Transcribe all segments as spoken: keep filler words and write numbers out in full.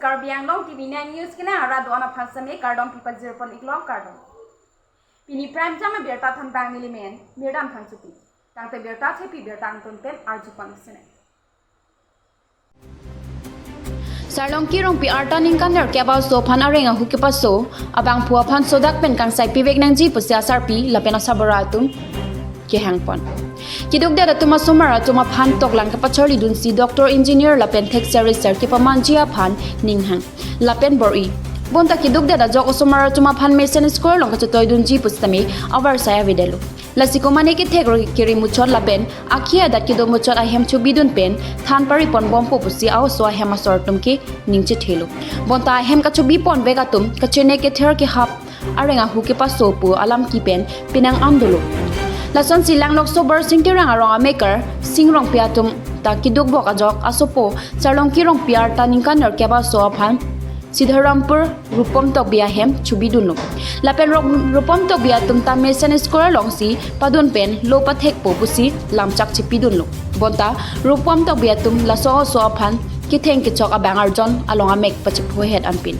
Karbi Anglong T V nine News kelang arat do-an aphan seme kardom pipajir pon iklo, kardom. Pini prime time abirta thanbang neli men Mirdam Thangchopi. Tangte birta thepi birta angton pen arju pon sene. Sarlongki Rongpi arta ningkan nerkep a-oso aphan areng ahu kepaso abangphu aphan sodak pen kangsai pivek nangji pusi asarpi lapen asarbura atum kehang pon. Kidukdet atum asomar atum aphan toklang kepacharlidunsi doctor, engineer lapen thekser riser kepamanji aphan ninghang lapen bor-i. Bonta kidukdet ajok osomar atum aphan mesen school along kachetoidunji pusitame avarsai avedetlo. Lasi komane kethek ro kiri muchot lapen akhi adat kedo muchot ahem chobidun pen than pari ponbompo pusi a-oso ahem asor atum ke ning chethelo. Bonta ahem kachobi ponvek atum kachene kether kehap areng ahu kepaso pu alam kipen penang an dolo. Lasonsi Langlokso Barsing Terang arong amekar Sing Rongpi atum ta kidukbok ajok asopo Sarlongki Rongpi arta ningkan nerkep a-oso aphan Sidharampur Rupom Tokbi ahem chobidunlo. Lapen Rup-, Rupom Tokbi atum ta mesen school alongsi padun pen lo pathekpo pusi lamchak chepidunlo. Bonta Rupom Tokbi atum laso oso aphan ketheng kechok abang arjon along amek pachephohet anpin.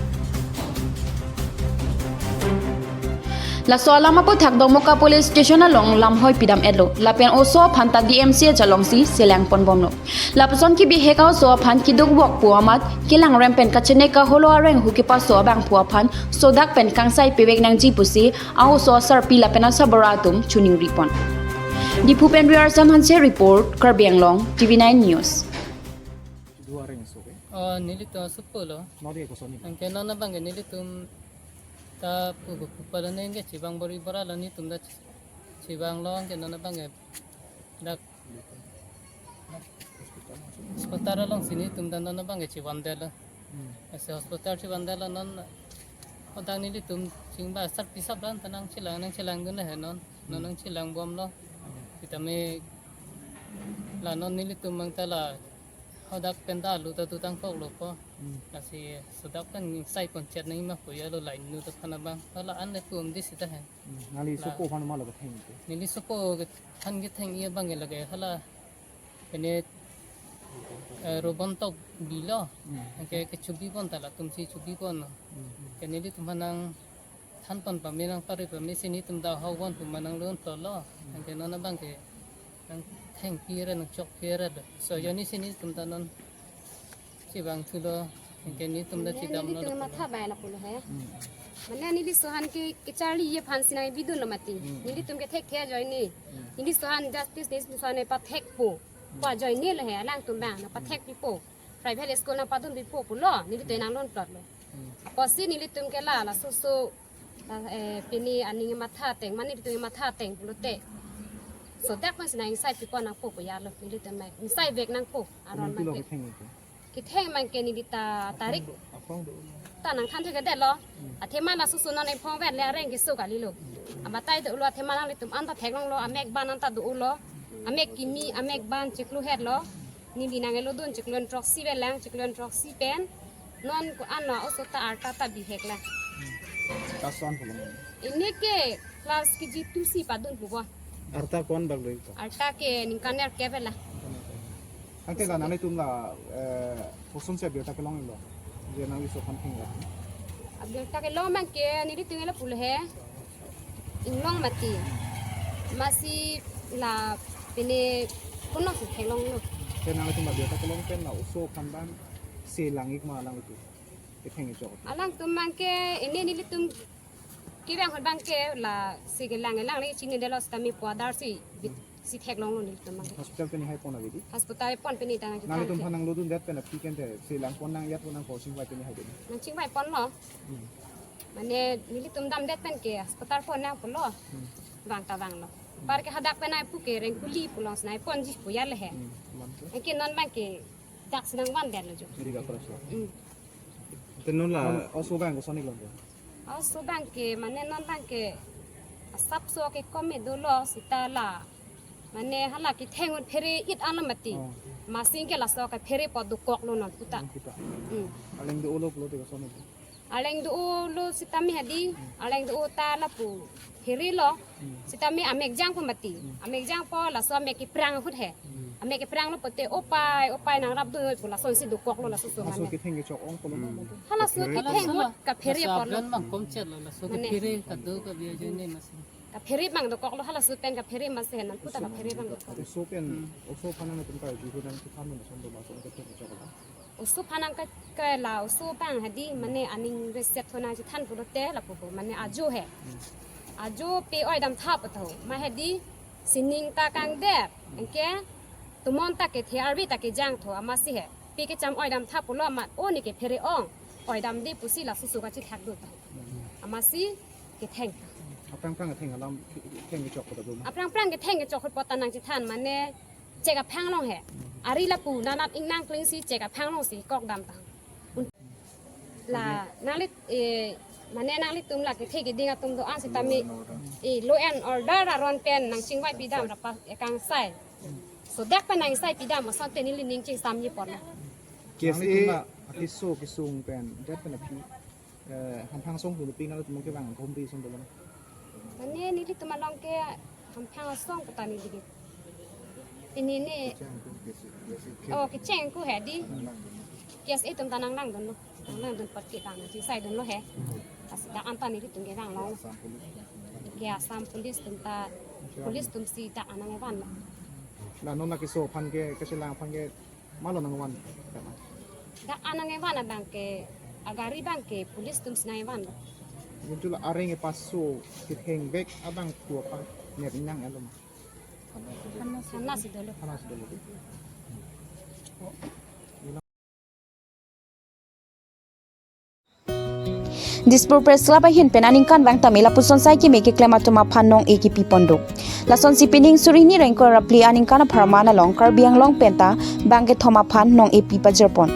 Laso alam aputhak Dongmukak Police Station along lamhoi pidam-etlo. Lapen oso aphan ta D M C H alongsi selang ponbomlo. Lapuson kibihek a-oso aphan kidukbok pu amat kelangrem pen kachene kaholo areng ahu kepaso abangphu aphan sodak pen kangsai pivek nangji pusi a-oso asarpi lapen asarbura atum choningri pon. Diphu pen Riarson Hanse report, Karbi Anglong, T V nine News. Dua ring so ke? Oh, nelitum asopo lo. Nori ko soni. Anke non abang ke nelitum ta pu pu pu pala neng ke chibang bor-i bor-a lo, netum ta chibang lo, anke non abang ke dak hospital alongsi netum ta non abang ke chibang detlo. Hmm. Ase hospital chibang detlo non, hadak nelitum chingba asarpi asap dan ta nangchelang nangchelangdun he non. Non nangchelangbomlo. Sitame la non nelitum abang ta la hadak pen ta alu ta tu tangkoklo po. Hmm. Lasi sodak pen sai pon chet nangji ma pu ya lo, lain nu ta phana bang. Hala an le pu um di sita he. Hmm. Nangli la sopo aphan ma lo ketheng ke? Neli sopo ke than ketheng-i abang ke lake hala pene, eh, Rupom Tokbi lo. Hmm. Anke kechobi pon ta latumsi chobi pon lo. Hmm. Ke nelitum aphan nangthan pon pame nangpari pamesi netum ta hok bon pu ma nanglonplotlo. Hmm. Anke non abang ke nangthengpi re nangchokpi re do. So, hmm, joni si netum ta non chibang thulo, anke netum ta, mane chidamlo nelitum lo matha bai lapulo he. Hmm. Mane neli laso aphan ke kecharli-ji aphansi nangpidunlo mati. Hmm. Nelitum ke thekthe ajoine. Hmm. Neli laso aphan justice, neli laso aphan pathekpo. Hmm. Pu ajoine lo he, alangtum abang nangpathekpipo. Private school nangpadunpipo pulo, nelitum nanglonplotlo. Hmm. Apotsi nelitum ke la, laso oso, la, eh, pini aning matha ateng, mane nelitum matha ateng pulote sodak pensi nang ingsai pipon nangpo pu ya lo, nelitum nang ingsai vek nangpo, aron nangpi lo abang ke. Ketheng ke? Ketheng abang ke neli ta tarik. Aphong do, aphong do. Ta nangthan thekthedetlo. Hmm. Athema laso oso non iphong vet le areng keso kalilo. Abatai dolo, athema nanglitum anta theklonglo, amek ban anta dolo. Amek kimi, amek ban chiklo hetlo. Neli nang-elodun chiklo throksi velang, chiklo throksi pen non ko-an lo oso ta arta ta bihek la. Class one pulo. Ini ke class K G two si padun pupo. Arta ko-an bak lo ito? Arta ke ningkan nerkep la. Anke la nanglitum la, eh, kosonsi abirta kelonglo? Je nangli laso aphan theng ya. Abirta kelong abang ke nelitum lapulo he. Inglong mati. Masi la pene kono si theklonglo. Ke nanglitum abirta kelong pen la oso aphan abang selang-ik ma alangtum? Ketheng kechok. Alangtum abang ke ini nelitum kevang ahut abang ke la si kelang-i lang le chinidetlo sitame pu adarsi bit si theklonglo nelitum abang ke. Hospital pen hai pon ave di? Hospital pon pini ta nang. Nanglitum aphan nanglodundet pen aphi kente selang pon nang ya pon nang ko chingvai pini hai di? Nangchingvai ponlo. Hmm. Mane nelitum damdet pen ke hospital pon nang pulo. Hmm. Vang ta vanglo. Hmm. Par ke hadak pen ai pu ke rengkuli pulo, si nangponji pu ya le he. Hmm. Mante? Anke non abang ke dak si nangvandetlo jo. Jadi gak keras lo. Hmm. Te non la, non oso abang koson-ik lo? Oso abang ke, mane non abang ke asapso ke kome dolo sita la. Mane hala ketheng ahut phere-it anlo mati. Oh. Masi ke laso ke phere po dokoklo non puta. Hmm, kita. Hmm. Arleng do-olo pulote koson-ik? Arleng do-olo sitame hadi, arleng do-o ta lapu pherelo. Hmm. Sitame amek jangpo mati. Hmm. Amek jangpo laso amek keprang ahut he. Hmm. Amek ke prang lo pote, "O pai, o pai, nangrap do oi," pu lasonsi dokoklo laso aso. Laso mane ketheng kechok ong pulo. Hmm. Halaso ketheng ahut kaphere apotlo. Laso abran bang komchet lo, laso mane kaphere kado kabi ajoine masi. Kaphere bang dokoklo, halaso pen kaphere masi, henan puta kaphere bang dokok. Oso pen, oso aphan nangtum karju ko nangchethan non ason do laso ketheng kechok lo. Oso aphan nang ke, ke la oso abang hedi mane aning reset ho nangchethan pulote lapu ho mane ajo he. Ajo pe oidam tha pu tho. Ma hedi sining ta kangdet. Anke tomon ta kethe arve ta kejang tho amatsi he. Pe kecham oidam tha pulo amat o ne kephere ong. Oidam di pusi laso aso kachethak do tho. Amatsi ketheng. Aphrang phrang ketheng alam ketheng kechok pu ta do ma? Aphrang phrang ketheng kechok ahut puta nangchethan mane chek aphang along he. Ari lapu nanat ingnang klingsi chek aphang alongsi kok dam ta. La nangli, eh, mane nanglitum la kethe keding atum do-an sitame, eh, law and order aron pen nangchingvai pidam ra pa, eh, kangsai. Sodak pen nangsai pidam asonte neli ning chingsam ji pon. Case nanglitum a la akeso kesung pen det pen aphi, eh, hamphang asong pu ping nangtum kevang akhomri asong do lo. Mane nelitum along ke hamphang asong pu ta neli ke. Pini ne. Kecheng ko, kecheng ko. Oh, kecheng ko hedi. Case atum ta nanglangdunlo. Nanglangdun apot ke ta nangchingsai dunlo he. Asi dak an ta nelitum kevang long. Ke Assam police atum ta, police atumsi dak an nangkevanlo. La non akeso aphan ke, kechelang aphan ke, malo nangvan? Dak an nangkevan abang ke, agari abang ke police atumsi nangkevan. Gintu la areng ke paso ketheng vek abang tu apa net ingnang elo ma? Thanas si dolo. Thanas si dolo. Dispur Press Club ahin pen aningkanvang tame lapuson sai keme keklem atum aphan nong-e kipi pon do. Lasonsi pining suri hini ra ingkoi ra phli aningkan apharman along Karbi Anglong pen ta bang kethom aphan nong-e pi pajir pon.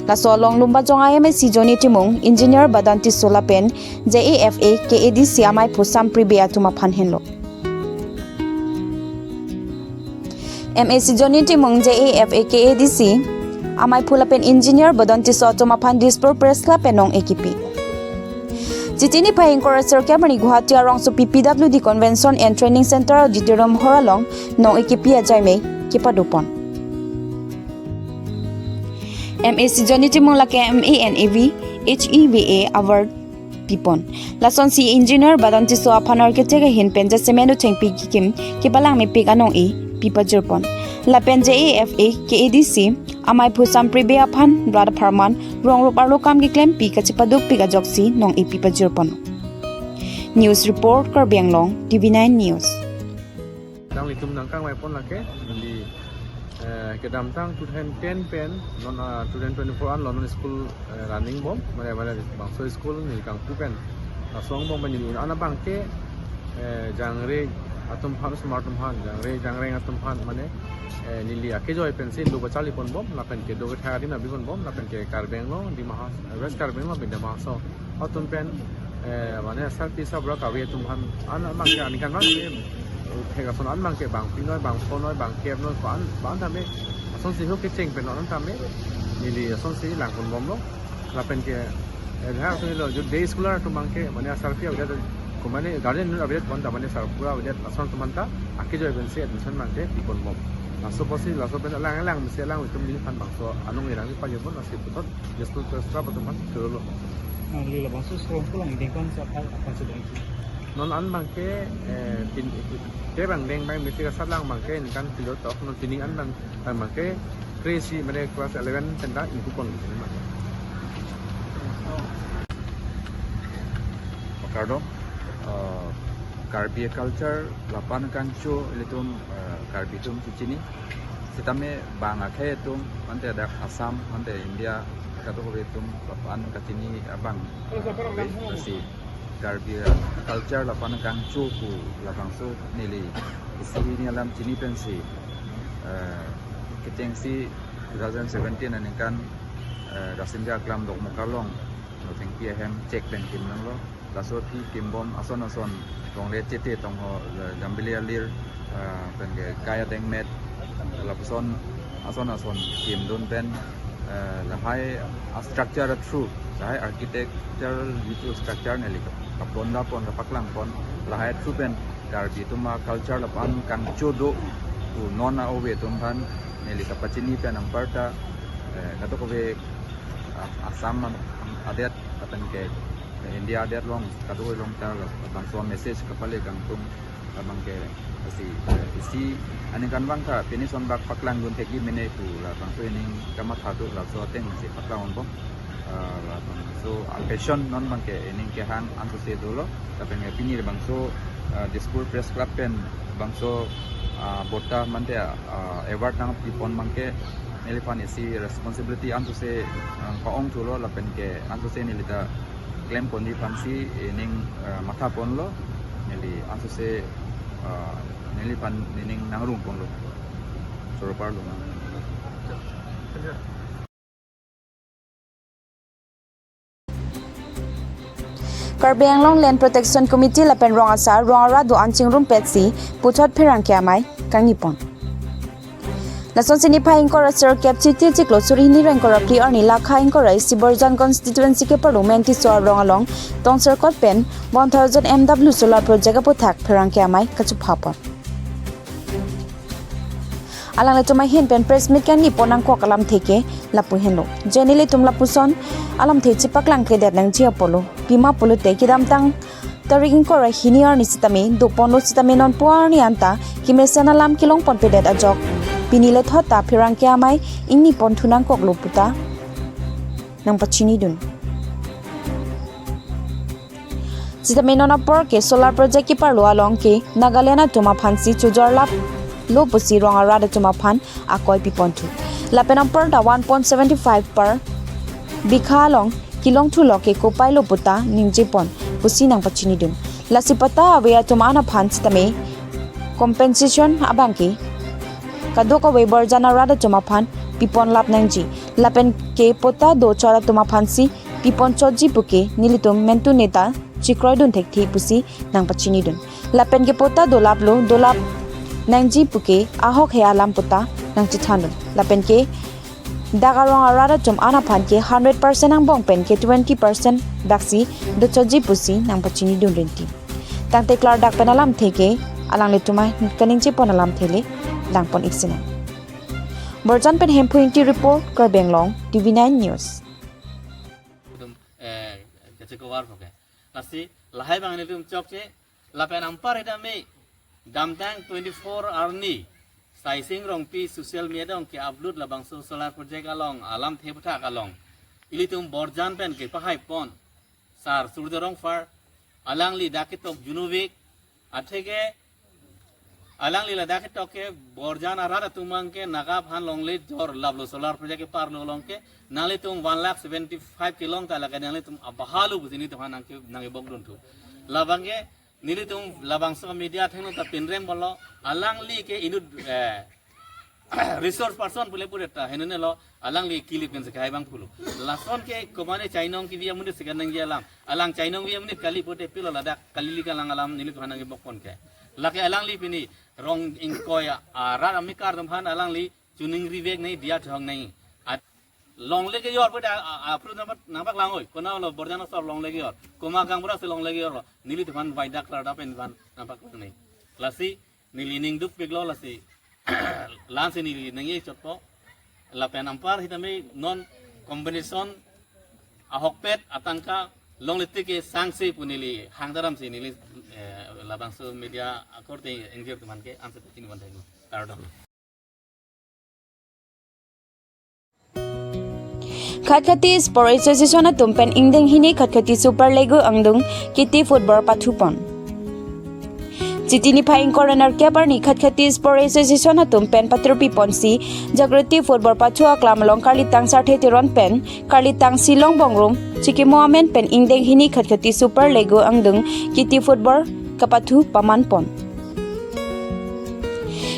Laso along Lumbajong a MAC Johnny Timung, Engineer Badan Tisso lapen J A F A K A D C amaiphu Sampribe atum aphan henlo. MAC Johnny Timung, J A F A K A D C amaiphu lapen Engineer Badan Tisso atum aphan Dispur Press Club pen nong-e kipi. Chiti niphai ingkoi ra sirkep arni Guwahati arongsopi P W D Convention and Training Center Auditorium Hall along nong-e kipi ajaime kepado pon. MAC Johnny Timung lake M A N A V H E V A award pi pon. Lasonsi Engineer Badan Tisso aphan architect ahin pen jasemen uthengpi kikim kepalang mepik anong-e pi pajir pon. Lapen J A F A K A D C amaiphu Sampribe aphan rat apharman rong rup arlo kam keklempi kachepadukpik ajoksi nong-e pi pajir pon. News report, Karbi Anglong, T V nine News. Nanglitum nangkangvai pon lake, neli, eh, kedamtang two thousand ten pen, non, ah, two thousand twenty-four an lo non school, eh, running bom, mane, mane, bangso school neli kangpu pen. Laso angbong pen neli un-an abang ke, eh, jangre atum aphan, osomar atum aphan, jangre, jangreng atum aphan, mane, eh, neli akejoi pensi do pacharli pon bom, lapen kedo kethak adim nabi pon bom, lapen ke Karbi Anglong, Dima Has-, West Karbi Anglong, lapen Dima Hasao atum pen, eh, mane asarpi asarbura kave atum aphan, an abang ke aningkanvang ke, eh, thek ason an abang ke bang pinoi, bang phonoi, bang kepnoi, ko an, bang tame, asonsi ho kecheng pen an tame, neli asonsi lang pon bomlo, lapen ke, eh, ha, asonsi lo, jo day schooler atum abang ke, mane asarpi avedet, ko mane guardian avedet, ko an ta mane asarbura avedet, lason atum aphan ta, akejoi pensi admission abang ke pi pon bom. Laso apotsi, laso pen alang, alang, mesi alanglitum neliphan bangso anong-e nangpajir pon, lasi puthot, Dispur Press Club atum aphan chorolo. Nangli labangso asong pulang ingdeng ko-an sa aphan, aphan sedang si. Non an abang ke, eh, pin, ke bang deng bang mesi kasat lang abang ke ingkan pilo tok, non pining an abang, abang, abang ke kre-isi mane class eleven pen ta ingpu pon gitu abang. Pakardom, eh, Karbi culture lapu-an kangcho ilitum, eh, Karbi atum chechini. Sitame bang akhei atum, ante dak Assam, ante India, kadokave atum lapu-an kachini abang, eh, ave, lasi Karbi culture lapu-an kangcho pu labangso neli isi hini alam chini pensi, eh, kechengsi two thousand seventeen aningkan, eh, Rasinja Aklam Dokmoka along, no thengpi ahem chek pen kimlanglo. Laso aphi kimbom ason ason, Rongle Chete Tongho, eh, Jambili Alir, eh, pen ke Kai Adengmet, lapuson ason ason kimdun pen, eh, lahai a structure through, lahai architectural jitu structure neli kaponda pon kapaklang pon, lahai through pen Karbi atum a culture lapu-an kangcho do, Pu non a-ove atum aphan neli kapachini pen anparta, eh, kadokave, ah, Assam adet lapen ke India adet along kadokave along ta labangso message kapale kangtung labang ke, lasi, eh, isi aningkanvang ta pini sonbak paklangdun thekji mene pu labangso ining kamatha do, laso ateng si paklang onbom. Ah, labangso occasion non abang ke ining kehang ansose dolo. Lapen ke pini labangso, ah, Dispur Press Club pen labangso, ah, bota mante, ah, award nangpipon abang ke neliphan isi responsibility ansose, ah, ka-ong thulo lapen ke ansose neli ta klemponji aphansi ining, ah, mathaponlo, neli ansose, ah, neliphan ining nangrungponlo. Choro parlo ma. Karbi Anglong Land Protection Committee lapen rong asar rong ara do-an chingrumpetsi puthot pherangke amei kangnipon. Lasonsi niphai ingkoi ra sirkep Chiti chiklo suri hini ra ingkoi ra phli arni lakha ingkoi ra isi Borjan constituency keparlo Mentiso arong along tongserkot pen one thousand M W solar project aputhak pherangke amei kachophapon. Alanglitum ahin pen press meet kangnipon nangkok alamthe ke lapu henlo. Je nelitum lapuson alamthe chepaklangkledet nangji apotlo. Pima pulote kedamtang tarik ingkoi ra hini arni sitame doponlo sitame nonpu arni anta kemesen alam kelongponpedet ajok pini lethot ta pherangke amei ingnipon thu nangkoklo puta nangpachinidun. Sitame non apor ke solar project keparlo along ke Nagaland atum aphansi chojorlaplo pusi rong arat atum aphan akoi piponthu. Lapen anparta one point seventy five per bigha along kelongthulo ke kopailo puta ningjepon pusi nangpachinidun. Lasi patta ave atum an aphan sitame compensation abang ke kadokave Borjan arat atum aphan piponlap nangji. Lapen ke patta do chot atum aphansi piponchotji puke nelitum mentune ta chekroidun thekthe pusi nangpachinidun. Lapen ke patta dolaplo, dolap nangji puke ahok he alam puta nangchethandun. Lapen ke dak arong arat atum an aphan ke hundred percent angbong pen ke twenty percent daksi dochotji pusi nangpachinidun rinti. Tangte klardak pen alamthe ke alanglitum kaningjeponji alamthe le langpon-ik sinang. Borjan pen Hemphu Ingti report, Karbi Anglong, T V nine News. Itum, eh, kachekovar poke. Lasi lahai abang nelitum chokche, lapen anpar sitame damtang twenty-four arni Saising Rongpi social media along ke-upload labangso solar project along alamthe aputhak along ilitum Borjan pen kepahaipon Sar Surjya Rongphar, alangli dak ketok junuvik, atheke alangli ladak ketok ke Borjan arat atum abang ke Naga aphan longle jorlaplo solar project keparlo along ke nanglitum one lakh seventy five kelong ta lake nanglitum abahalu pusi nelitum aphan nangke, nangkebokdunthu. Labang ke nelitum labangso media athengno ta pinrem bolo, alangli ke inut, eh, resource person pule pule ta henene lo, alangli kilit pen sekai abang pulo. Lason ke komane chainong kevi amonit sekan nangji alam. Alang chainong kevi amonit kali pute pilo ladak kali li kalang alam nelitum aphan nangkebokpon ke. Lake alangli pini rong ingkoi arat amekar atum aphan alangli choningri vek nangji, diya thong nangji. At longle kejor pute a, a, apru nangpak, nangpaklang oi. Konatlo Borjan asor longle kejor. Komat gaonbura si longle kejor lo. Nelitum aphan baidak klardak pen aphan nangpaklang nangji. Lasi neli ning dukpiklo lasi. La-ansi neli nangkechotpo. Lapen anpar sitame non compensation ahokpet atangka longle tik ke sangse pu neli hangdaram si neli, eh, labangso media akorte ingjir atum aphan ke answer pachini van thek. Kardom. Khatkhati Sport Association atum pen ingdeng hini Khatkhati Super Legu angdung Kiti football pathupon. Chiti niphai ingkoi ra nerkep arni Khatkhati Sport Association atum pen patirpiponsi Jagriti football pathu aklam along karlitang Sarthe Teron pen karlitang Silong Bongrum chikimo amen pen ingdeng hini Khatkhati Super Legu angdung Kiti football kapathu pamanpon.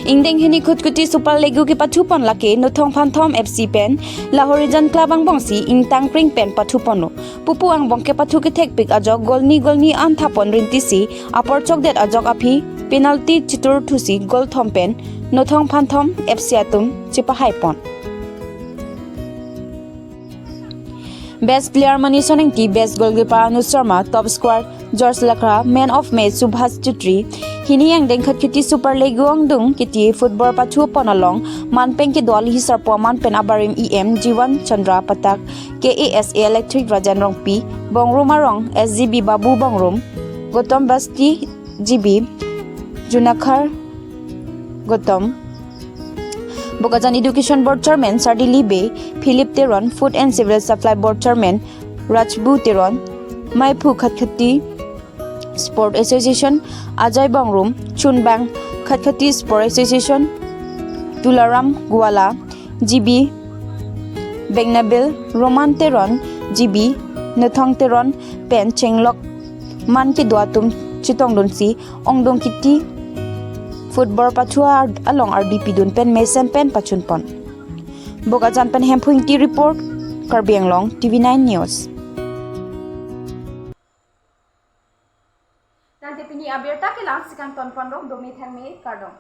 Ingdeng hini Khatkhati Super Legu kepathupon lake Nothong Phanthom F C pen Lahorijan Club angbongsi ingtangkring pen pathuponlo. Pupu angbong kepathu kethekpik ajok goal ni goal ni anthapon rintisi apor chokdet ajok aphi penalty chitur thusi goal thom pen Nothong Phanthom F C atum chepahaipon. Best player Manish Sonengti, best goalkeeper Anuj Sharma, top scorer George Lakra, man of match Subhash Chitri, Hini angdeng Khatkhati Super League angdeng kiti football pathu pon along manpeng kedo alihi sarpo aman pen abarim E M Jiwan Chandra Patak, K A S A Electric Rajan Rongpi, Bongrum arong S G B Babu Bongrum, Gotom Basti G B, Junakhar Gotom, Bokajan Education Board Chairman Sardili Bey, Philip Teron, Food and Civil Supply Board Chairman Rajbu Teron, Maiphu Khatkhati Sport Association Ajay Bongrum, Chunbang Khatkhati Sport Association Tularam Gwala, G B Bengnabil, Roman Teron, G B Nathong Teron pen chenglok man kedo atum chetongdunsi angdeng kiti football pathu along ardi pidun pen mesen pen pachunpon. Bokajan pen Hemphu Ingti report, Karbi Anglong T V nine News. Tangte pini abirta kelang si kangtonpon rong, dome thangme kardom.